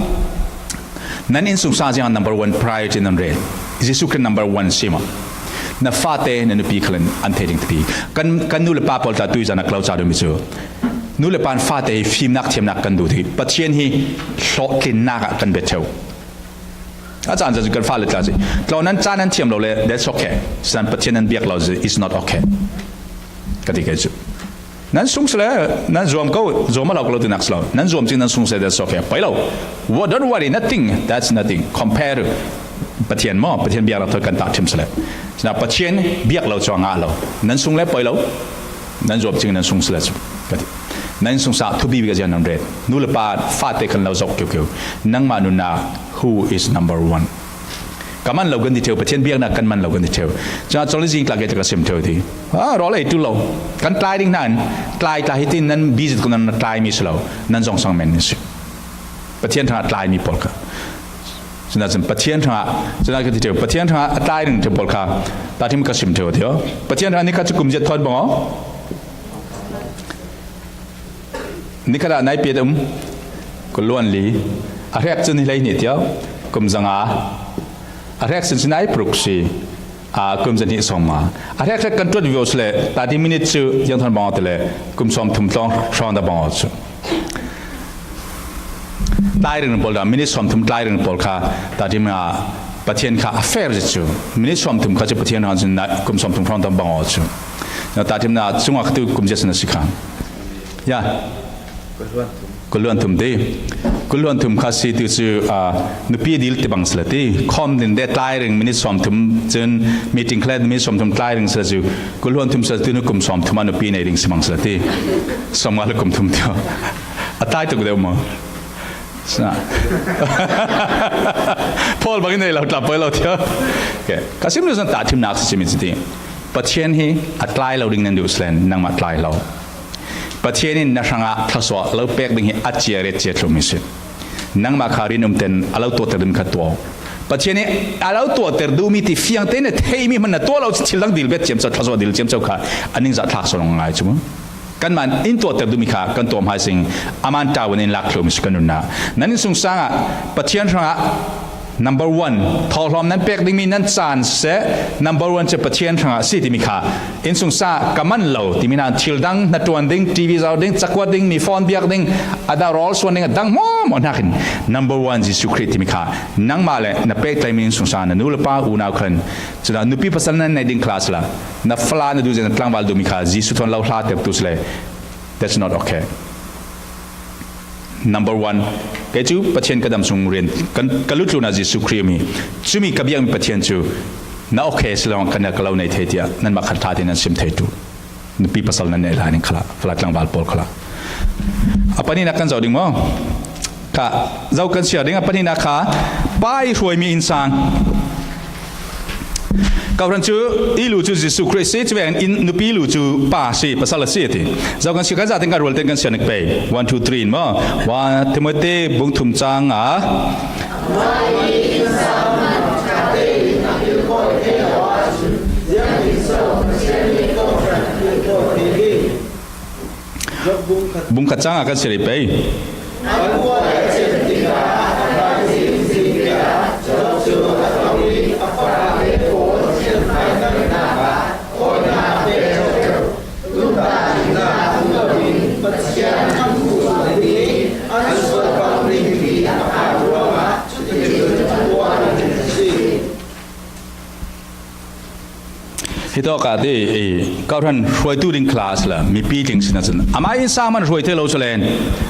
nan innsungsang ziang ah number one priority nan ren. Jesu Khrih number one si mah. Na fate, na nupi khal in an thei ding thupi. Kan, kan nu le pa pawl tla tui zan a ka lo ca duh mi cu nu le pa in fate hi fimnak thiamnak kan duh ti. Pathian hi hlawhtlinnak ah kan bia ṭheu. A caan cu kan fale tla si. Tlo nan caan nan thiam lo le, that's okay. Sinan Pathian nan biak lo si, it's not okay. Ka ti kei cu. Nan sung si le, nan zuam ko, zuam a lo ko lo tinak si lo. Nan zuam cing nan sung si le, that's okay. Poi lo. Wo-, don't worry, nothing. That's nothing. Compare. Pathian maw, Pathian biak lo thawi kan tak thim si le. Sinan Pathian biak lo cu a ngah lo. Nan sung le poi lo. Nan zuam cing nan sung si le cu. Ka ti. Nan sung sa thupi bik a zian nan ret. Nu le pa fate kan lo zok kiu kiu. Nangmah nunnak who is number one? Ka man lo kan ti ṭheu, Pathian biaknak kan man lo kan ti ṭheu. Cun a cawlizing tla ke tla ka sim ṭheu ti. Ah, rawl ei ṭul lo. Kan tlai ding hna in, tlai tla hitin nan busy ko nan tlai mi si lo. Nan zong sang men mi si. Pathian hrangah tlai mi pawl kha. Cun ah cun Pathian hrangah, cun ah ka ti ṭheu, Pathian hrangah a tlai ding ṭheu pawl kha. Tahṭhim ka sim ṭheu ti aw. Pathian hrangah ni kha cu kum ziat thawn bang aw. Nikhat ah nai piat um, kul luan li, a hrek cun ni hlei hnih tiah, kum zanga, a hrek cun si nai paruk si, aa, kum zahnih sawmnga. A hrek hrek kan ṭuat vivo si le, tati minit cu ziang thawn bang aw ti le, kum sawmthum tlawng hrawng dah bang aw cu. Tlai ring pawl dah, minit sawmthum tlai ring pawl kha, tati mi ah Pathian kha a fair zet cu. Minit sawmthum kha cu Pathian hrang cun nai, kum sawmthum hrawng dah bang aw cu. Tati mi ah cungah kha tu kum ziat si na si kha. Ya. Kul luan thum ti. Kul luan thum kha si tu cu, aa, nupi dil ti bang si le ti. Khawm din de tlai ring minit sawmthum cun meeting khalet minit sawmthum tlai ring si le cu. Kul luan thum si le tu nu kum sawmthum a nupi nei ring si bang si le ti. Sawmnga le kum thum ti. A tlai tuk deuh maw? Sa. Paul bangin nei lo tla poi lo ti. Okay. Ka sim lu zan tahṭhimnak si cimi si ti. Pathian hi a tlai lo ding nan duh si len nangmah tlai lo. Pathian in na hrangah thluasuah lo pek ding hi a cia ret cia thlum hi si. Nangmah kha rin um ten a lo tuahter ding kha tuah. Pathian hi a lo tuahter duhmi ti fiang tein a theihmi hmanh na tuah lo thil dang dil bet ciamco, thluasuah dil ciamco kha a ningzah thlak so ngai cu mu. Kanmah in tuahter duhmi kha kan tuah hmai sing, aman ṭaun in lak thluhmi si kan nunnak. Nan innsungsang ah Pathian hrangah number one, thawhlawm nan pek dingmi nan caan siseh, number one cu Pathian hrangah si timi kha, innsungsang ah ka man lo timi hna thil dang, hnaṭuan ding, T V zoh ding, cakuat ding, mi phone biak ding, a dang rawl suan ding, a dang hmuahhmuah hnakin number one Jesuh Khrih timi kha nangmah le na pek tlaimi innsungsang ah na nu le pa unau khan, cun nupi pasal nan neih ding kha si la, na fala na duhzia na tlangval duhmi kha Jesuh thawn lo hlatertu si le, that's not okay. Number one, kei cu Pathian ka dam sung rian, kan, ka lutlun ah Jesuh Khrih a um hi. Cumi ka biakmi Pathian cu na okay si lo, kan ka lo nei thei tiah nanmah kha ṭha tein nan sim thei tu. Nupi pasal nan neih lai ning khalah, fala tlangval pawl khalah. A pahnihnak kan zoh ding maw? Kha, zoh kan siar ding, a pahnihnak kha pa i hruaimi innsang. Kawhhran cu i lu cu Jesuh Khrih si, cuvekin nupi lu cu pa si, pasal a si a ti. Zoh kan siar, kan zate kan rual tein kan siar ning pei. One, two, three in maw? One Timothy bung thum cang ah. Bung khat cang ah kan siar i pei. Hitawk ah ti, eh, kohhran hruaitu ding kha la, mipi tling sin ah cun, amah inn sang hman hruai thei lo cu len,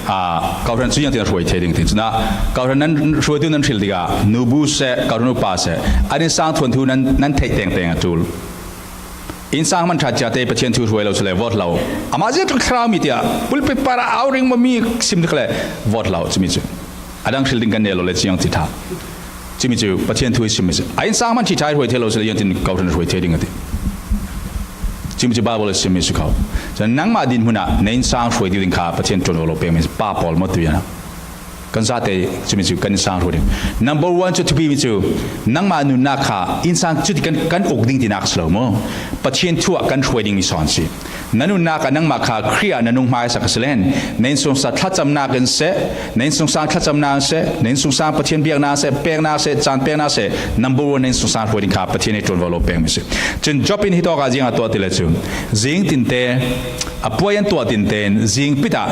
ah, kohhran cu ziangtin a hruai thei ding ti cun ah, kohhran nan hruaitu nan hril tikah, nubu seh, kohhran upa seh, an inn sang thuanthu nan, nan theih tengteng a ṭul. Inn sang hman ṭha cia te Pathian thu hruai lo cu le, vawt lo. Amah ziangtluk thlarau mi tiah, pulpit par ah au ring maw mi sim tik le, vawt lo, cumi cu. A dang hril ding kan nei lo le, ciang ci ṭha. Cumi cu Pathian thu i simmi si. A inn sang hman ṭhitha i hruai thei lo si le, ziangtin kohhran hruai thei ding a ti. Cumi cu Baibal i simmi si kho. Cun nangmah dinhmun ah na inn sang hruai ding kha Pathian ṭuanvo lo pekmi si. Pa pawl maw tuian ah. Kan zate cumi cu kan inn sang hruai ding. Number one cu thupi mi cu nangmah nunnak kha inn sang cuti kan, kan uk ding tinak si lo maw? Pathian thu ah kan hruai dingmi sawn si. Na nunnak ah nangmah kha Khrih ah na nung hmaisak a si len, na innsungsang thlacamnak in seh, na innsungsang thlacamnak in seh, na innsungsang Pathian biaknak in seh, peknak seh, caan peknak seh, number one na innsungsang hruai ding kha Pathian i ṭuanvo lo pekmi si. Cun Job in hitawk ah ziang a tuah ti le cu, zing tinte, a puai an tuah tinte in zing pit ah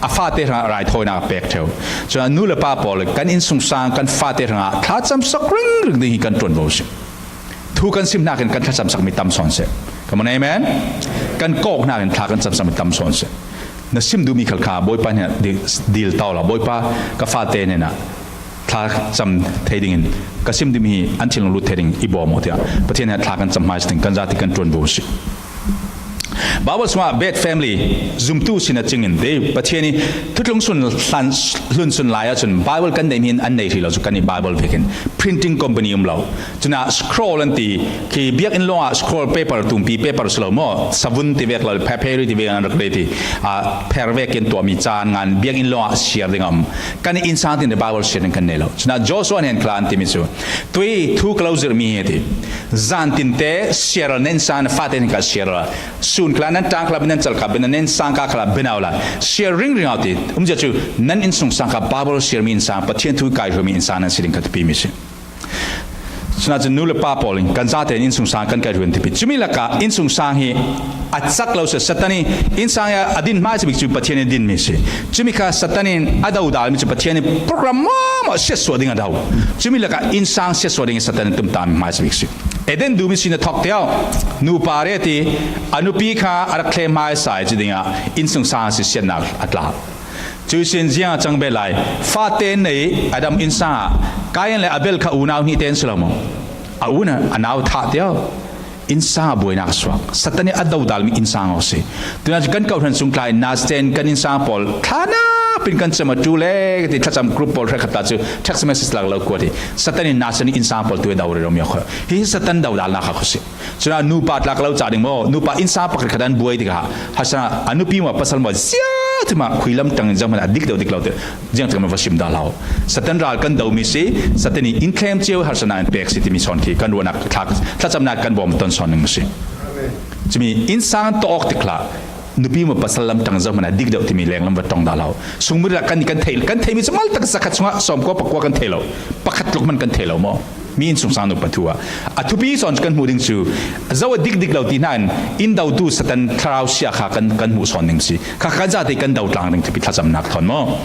a fate hrangah raithawinak a pek ṭheu. Cun a nu le pa pawl kan innsungsang kan fate hrangah thlacamsak ringring ding hi kan ṭuanvo si. Thu kan sim hnakin kan thlacamsakmi tam sawn seh. Come on, amen? Kan kawk hnakin thla kan camsakmi tam sawn seh. Na sim duhmi khal kha Bawipa hnenah di-, dil tau lo. Bawipa, ka fate hnenah thla cam thei dingin ka sim duhmi hi an thinlung lut thei dingin i bawm aw tiah Pathian hnenah thla kan cam hmaisa ding kan zate kan ṭuanvo si. Baibal sungah bad family zumtu sin a cingin ti Pathian i thutlung sun hlan, hlun sun lai ahcun Baibal kan neihmi in an nei hrih lo cu kan i Baibal vekin printing company um lo. Cun ah scroll an ti, khi biakinn lawngah scroll paper tumpi paper si lo maw? Savun ti vek lo, papyri ti vek an rak rel ti, ah, pher vekin tuahmi caan ngan biakinn lawngah siar ding a um. Kan i innsang tinte Baibal siar ding kan nei lo. Cun ah Joshua hnen khal an timi cu, tui thu ka lo zirhmi hi ti. Zan tinte siar, nan innsang na fate hnen kha siar. Sun khal nan ṭang khal bin, nan cal khal bin, nan innsang ka khal bin au lai. Siar ringring au ti. Umzia cu nan innsungsang kha Baibal siarmi innsang, Pathian thu kai hruaimi innsang nan si ding kha thupi mi si. Cun ah cun nu le pa pawl in kan zate in innsungsang kan kai hruai an thupi. Cumi lakah innsungsang hi a cak lo si, Satan i innsang i a din hmaisa bik cu Pathian i dinmi si. Cumi kha Satan in a dodalmi cu Pathian i program maw maw siatsuah ding a do. Cumi lakah innsang siatsuah ding i Satan in tumtahmi hmaisa bik si. Eden dum ihsin a thawk tiau, nupa re ti, a nupi kha a rak thlem hmaisa i ci dingah innsungsang a si siatnak a tla. Cu ihsin ziang a cang ve lai, fate nei Adam innsang ah Kain le Abel kha unau hnih tein si lo maw? A un a, a nau thah tiau. Innsang ah buainak a suak. Satan i a dodalmi innsang aw si. Tunah cu kan kohhran sung tlai in nasten kan innsang pawl thlanak pin kan cam a ṭul e ka ti, thlacam group pawl hrekkhat ta cu text message lak lo kuat hi. Satan in nasten innsang pawl tu i do rero mi a kho. Hi hi Satan dodalnak a kho si. Cun ah nupa tlak lo cah ding maw? Nupa innsang pakhat khat an buai tikah harsatnak a nupi maw pasal maw ziangtin mah khui lam ṭang in zohman a dik deuh dik lo ti ziangtin va sim dah hlah. Satan ral kan domi si, Satan i in thlem cio harsatnak in pek si timi sawn khi kan ruahnak thlak thlacamnak kan bawm ton sawn ning si. Cumi innsang tawh awk tik hlah. Nupi maw pasal lam ṭang zohman a dik deuh timi lenglam va ṭong dah hlah. Sungmil ah kan, kan thei, kan theimi cu mal tak zakhat sungah sawmkua pakua kan thei lo. Pakhat tluk hman kan thei lo maw? Mi innsungsang nupa thu ah a thupi sawn cu kan hmuh ding cu, zo a dikdik lo ti hna in in dotu Satan thlarau siah kha kan, kan hmuh sawn ding si. Kha kan zate kan do tlang ding thupi thlacamnak thawn maw?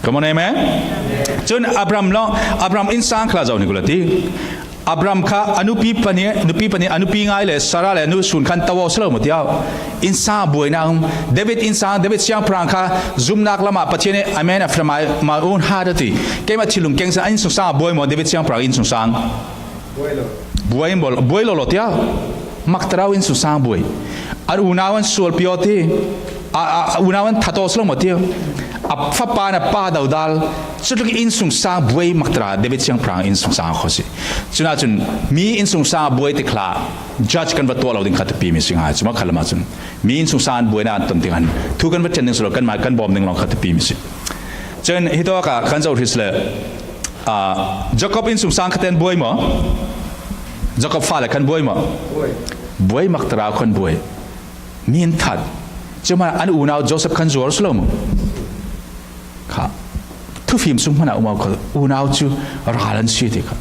Come on, amen? Cun Abraham lawng, Abraham innsang khal ah zoh hnik u la ti. Abraham kha a nupi pahnih, nupi pahnih, a nupi ngai le Sarah le a nu sun khan to aw si lo maw tiau? Innsang buainak um. David innsang, David siangpahrang kha zumhnak lamah Pathian nih, "A man after my, my own heart," a ti. Keimah thinlung kengsan, an innsungsang a buai maw, David siangpahrang innsungsang? Buai lo. Buai maw, buai lo lo tiah? Maktarau innsungsang buai. An unau an sualpi aw ti. A, a, a unau an that aw si lo maw tiah? A fapa na pa dodal. Cutluk innsungsang buai maktarau David siangpahrang innsungsang a kho si. Cunah cun mi innsungsang a buai tik hlah. Judge kan va tuah lo ding kha thupi mi si ngai. Cuma kha lamah cun mi innsungsang an buainak an ton tikah thu kan va ṭhen ding si lo, kanmah kan bawm ding lawng kha thupi mi si. Cun hitawk ah kan zoh hri si le, ah, Jacob innsungsang kha ten buai maw? Jacob fale khan buai maw? Buai. Buai maktarau khan buai. Mi an that. Cuma an unau Joseph khan zuar si lo maw? Kha. Thufim sung hmanh ah um aw kha unau cu ral an si ti kha.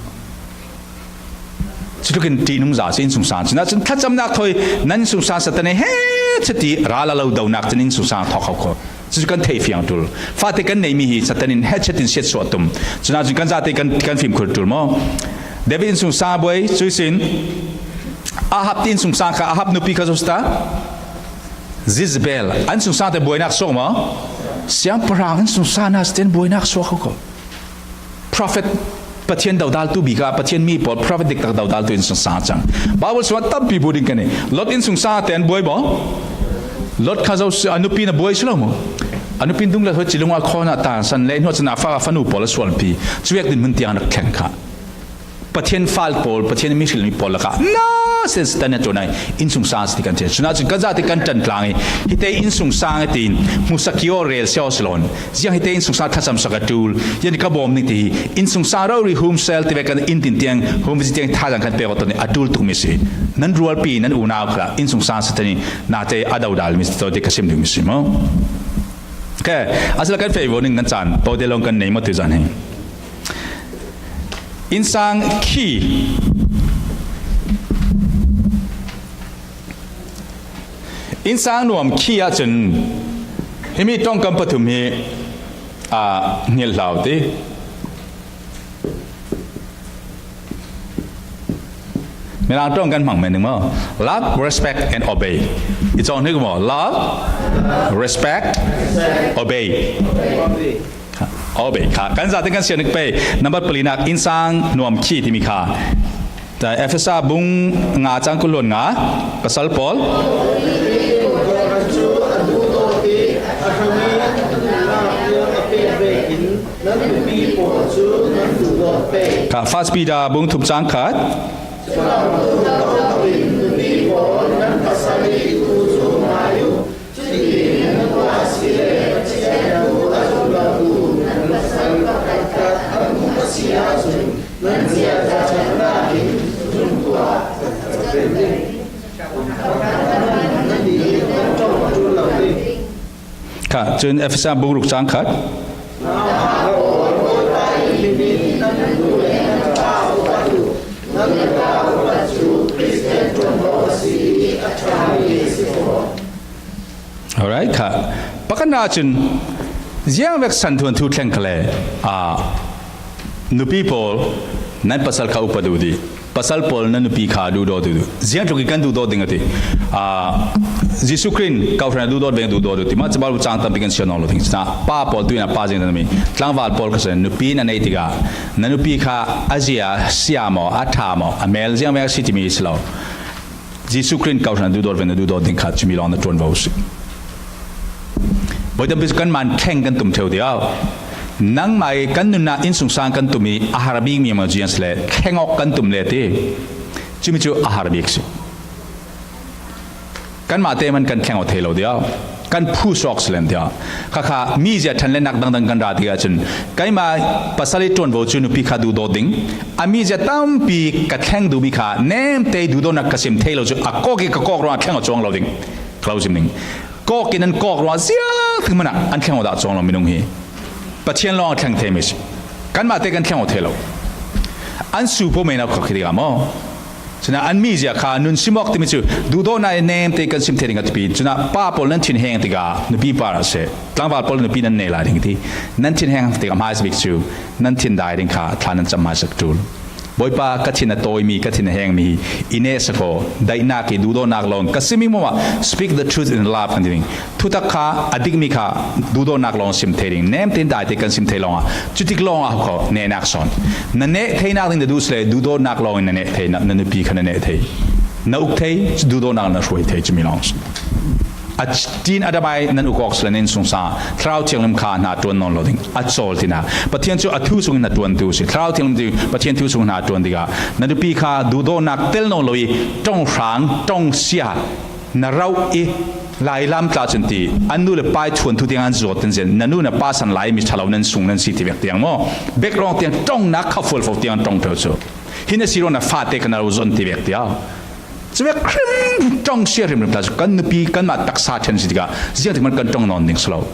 Cutluk in ṭihnung za cu innsungsang cun, ahcun thlacamnak thawi nan innsungsang Satan he he chati ral a lo donak cun innsungsang thawk kho kho. Cucu kan theih fiang ṭul. Fate kan neihmi hi Satan in he chat in siatsuah tum. Cun ahcun kan zate kan, kan fimkhur ṭul maw? David innsungsang a buai, cuihsin Ahab te innsungsang kha, Ahab nupi kha zo sita. Jezebel, an sungsang te buainak suak maw? Siangpahrang innsungsang na siten buainak suak ko. Prophet, Pathian dodaltu bik a, Pathian mi pawl, prophet diktak dodaltu innsungsang cang. Bible sungah tampi bu ding ka nei. Lot innsungsang te an buai maw? Lot kha zo si, a nupi na buai si lo maw? A nupi dung le hoi cilung a khona ta san le hnuah cina fa, fanu pawl a sualpi. Cuek din mun tiang rak thleng kha. Pathian fal pawl, Pathian mi hrilmi pawl lakah na sen Satan na tonai innsungsang si ti kan thei. Cunah cun kan zate kan ṭan tlang i, hite innsungsang i tiin hmusak i aw rel sia aw si lawn. Ziang hite innsungsang thlasam sak a ṭul, yan ka bawm ning ti hi, innsungsang rori hum sel ti ve kan in tin tiang, hum vizi tiang thaizang kan pek aw ton i a ṭul tuk mi si. Nan rualpi, nan unau kha innsungsang Satan i nate a dodal mi si, tote ka sim ding mi si maw? Ke, a sila kan fei vo ning nan caan, tote long kan nei maw tu zan hi. Innsang khi. Innsang nuam khi ahcun himi ṭongkam pathum hi, a, hngilh hlau ti. Mirang ṭong kan hmang men ding maw? Love, respect and obey. I cawng hnik maw? Love, respect, obey. Obey kha. Kan zate kan sian nik pei. Nambat palinak innsang nuam khi timi kha. Ta Efesa bung nga cang kul hluan nga, pasal pawl. Ka First Peter bung thum cang khat. Kha, cun Efesa bung ruk cang khat. Alright, kha. Pakhatnak cun ziang vek san thuanthu thleng kha le, aa, nupi pawl, nan pasal kha upat uh dih. Pasal pawl nan nupi kha duhdawt uh dih. Ziang tluk i kan duhdawt ding a ti. Aa, Jesuh Khrih in kawhhran a duhdawt veng duhdawt uh ti. Mah cabu cang tampi kan sian nawn lo ding. Cina pa pawl tu in a pa zing dami. Tlangval pawl kha sen nupi na nei tikah na nupi kha a zia sia maw, a ṭha maw, a mel ziang vek a si timi si lo. Jesuh Khrih in kawhhran a duhdawt veng na duhdawt ding kha cumi lawng na ṭuan vo si. Voi tampi cu kanmah in thleng kan tum ṭheu tiau. Nangmah i kan nunnak innsungsang kan tum i a har bikmi maw ziang si le thleng awk kan tum le ti. Cumi cu a har bik si. Kanmah te man kan thleng aw thei lo tiau. Kan phu suak si len tiau. Khakha mizia ṭhan le nak dangdang kan ra tikah cun keimah pasal i ṭuan vo cu nupi kha duhdawt ding. A mizia tampi ka thleng duhmi kha nemte duhdawtnak ka sim thei lo cu a kawk i ka kawk ruangah thleng aw cuang lo ding. Ka lo sim ding. Kawk in an kawk ruang ziang thing hmanah an thleng aw dah cuang lo minung hi Pathian lawng a thleng thei mi si. Kanmah te kan thleng aw thei lo. An su paoh mei nak khawk hi tikah maw? Cun an mizia kha nun sim awk timi cu duhdawtnak i nemte kan sim thei ding a tipi. Cun pa pawl nan thinheng tikah nupi par a si. Tlangval pawl nupi nan nei lai ding ti. Nan thinheng tikah hmaisa bik cu nan thindaih ding kha thla nan cam hmaisa ṭul. Bawipa, ka thin a tawimi, ka thin a hengmi hi i nehsak aw, daihnak i duhdawtnak lawng ka simmi hmuahhmuah, speak the truth in love kan ti ding. Thutak kha a dikmi kha duhdawtnak lawng sim thei ding, nemte in daite kan sim thei lawngah, cutik lawngah kho nehnak sawn. Na neh theinak ding na duh si le duhdawtnak lawngin na neh thei, na, na nupi kha na neh thei. Na uk thei, duhdawtnak na hruai thei, cumi lawng si. A ṭin a damai nan uk awk si le nan innsungsang ah Thlarau Thianghlim kha hna ṭuan nawn lo ding a cawl tinak. Pathian cu a thu sungin hna ṭuantu si. Thlarau Thianghlim cu Pathian thu sungin hna ṭuan tikah na nupi kha duhdawtnak tel nawn lo i ṭong hrang, ṭong sia, na rauh i lai lam tla cun ti an nu le pa i thuanthu tiang an zuat tin zin na nu na pa san lai mi ṭhalo nan sung nan si ti vek tiang maw? Background tiang ṭongnak kha fualfo tiang an ṭong peuh cu. Hi na si ruang na fate kha na lo zon ti vek tiang. Cuvek hrim ṭong sia hrimhrim ta cu kan nupi kanmah taksa ṭhen si tikah ziangtik man kan ṭong nawn ding si lo.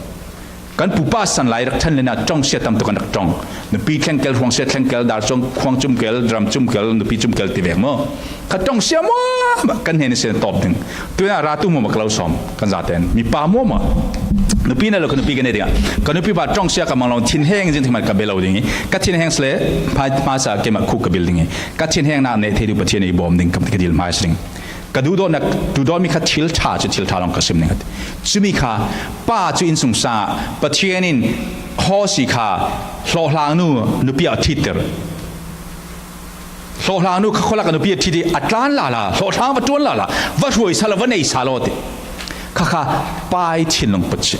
Kan pupa san lai rak ṭhen le na ṭong sia tam tuk kan rak ṭong. Nupi thlengkel, hruang sia thlengkel, dar cuang, khuang cumkel, ram cumkel, nupi cumkel ti vek maw? Kha ṭong sia muahmah kan hnen sia tawp ding. Tuinah ratu muahmah ka lo sawm kan zaten. Mipa muahmah. Nupi na lo ka nupi ka nei dingah ka nupi pa ṭong sia ka mang lo thinheng zin thingman ka bia lo ding i ka thinheng si le hmai, hmaisa keimah khuk ka bil ding i ka thinhengnak neh thei tu Pathian i bawm ding kam ti ka dil hmaisa ding. Ka duhdawtna, duhdawt mi kha thil ṭha chu thil ṭha lawng ka sim ning a ti. Cumi kha pa chu innsungsangah Pathian in Hawsi kha hlawhhlangnu nupi ah a ṭhitter. Hlawhhlangnu kha khualak a nupi a ṭhit hi a tlan lala, hlawhhlang va ṭuan lala, va hruai sal, va nei sal aw ti. Kha kha pa i thinlung put si.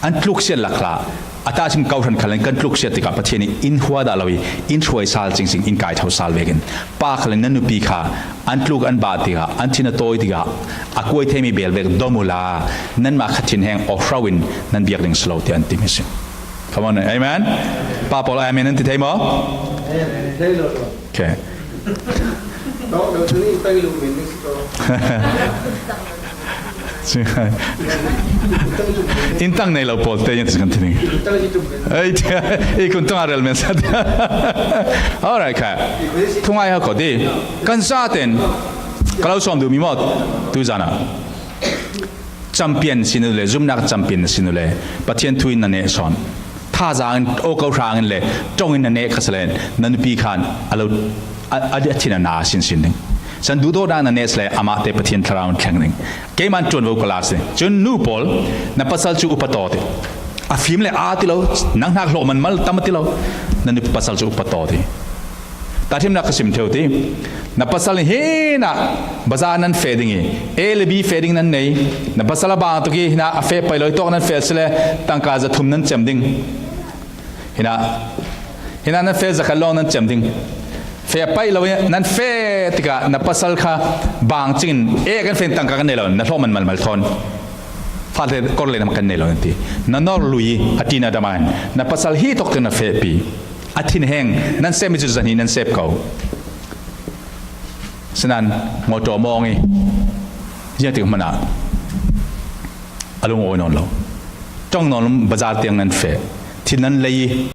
An tluksiat lak hlah. A tahchim kohhran khal in kan tluksiat tikah Pathian in in hua dah lo i, in hruai sal cingsing, in kai tho sal vekin. Pa khal in nan nupi kha an tluk an bah tikah, an thin a tawi tikah, a kuai thei mi bel vek dom uhla, nanmah kha thinheng awhro in nan biak ding si lo tiah an timi si. Come on, amen? Pa pawl amen an ti thei maw? Okay. In tang nei lo pawl te in kan ti ning. Ei, i kun tang a rel men sat. Alright, kha. Thungai ha ko di. Kan sa ten. Ka lo sawm duh mi maw? Tu zana. Champion sin u le, zumnak champion sin u le, Pathian thu in na neh sawn. Thazaang in, aw kohhraang in le, ṭong in na neh kha sale, na nupi khan a lo, a, a, a thin a na sinsin ding. San duhdawtnak na neh sale, amah te Pathian Thlarau in thleng ding. Keiman ṭuan vo ka la si. Cun nu pawl, na pasal cu upa taw ti. A fim le aa ti lo, nang hnak hlawh manmal tam a ti lo. Na nu pasal cu upa taw ti. Tahṭhimnak ka sim ṭheu ti. Na pasal hi hinah bazar nan feh ding i, A le B feh ding nan nei. Na pasal a bang tuk i hinah a feh paih lo i tawk nan feh sile tangka zathum nan cem ding. Hinah, hinah nan feh zakhat lawng nan cem ding. Feh paih lo i nan feh tikah na pasal kha bang cingin A kan feh tangka kan nei lo, na hlawh manmal thawn. Fate kor le nam kan nei lo nan ti. Na nor lui a ṭin a dam in na pasal hi tawk tuk na fehpi. A thinheng nan sep mi cu zahnih nan sep ko. Sinan mawṭaw mawng i ziangtik hmanah a lung awi nawn lo. Ṭong nawn bazar tiang nan feh. Thil nan lei i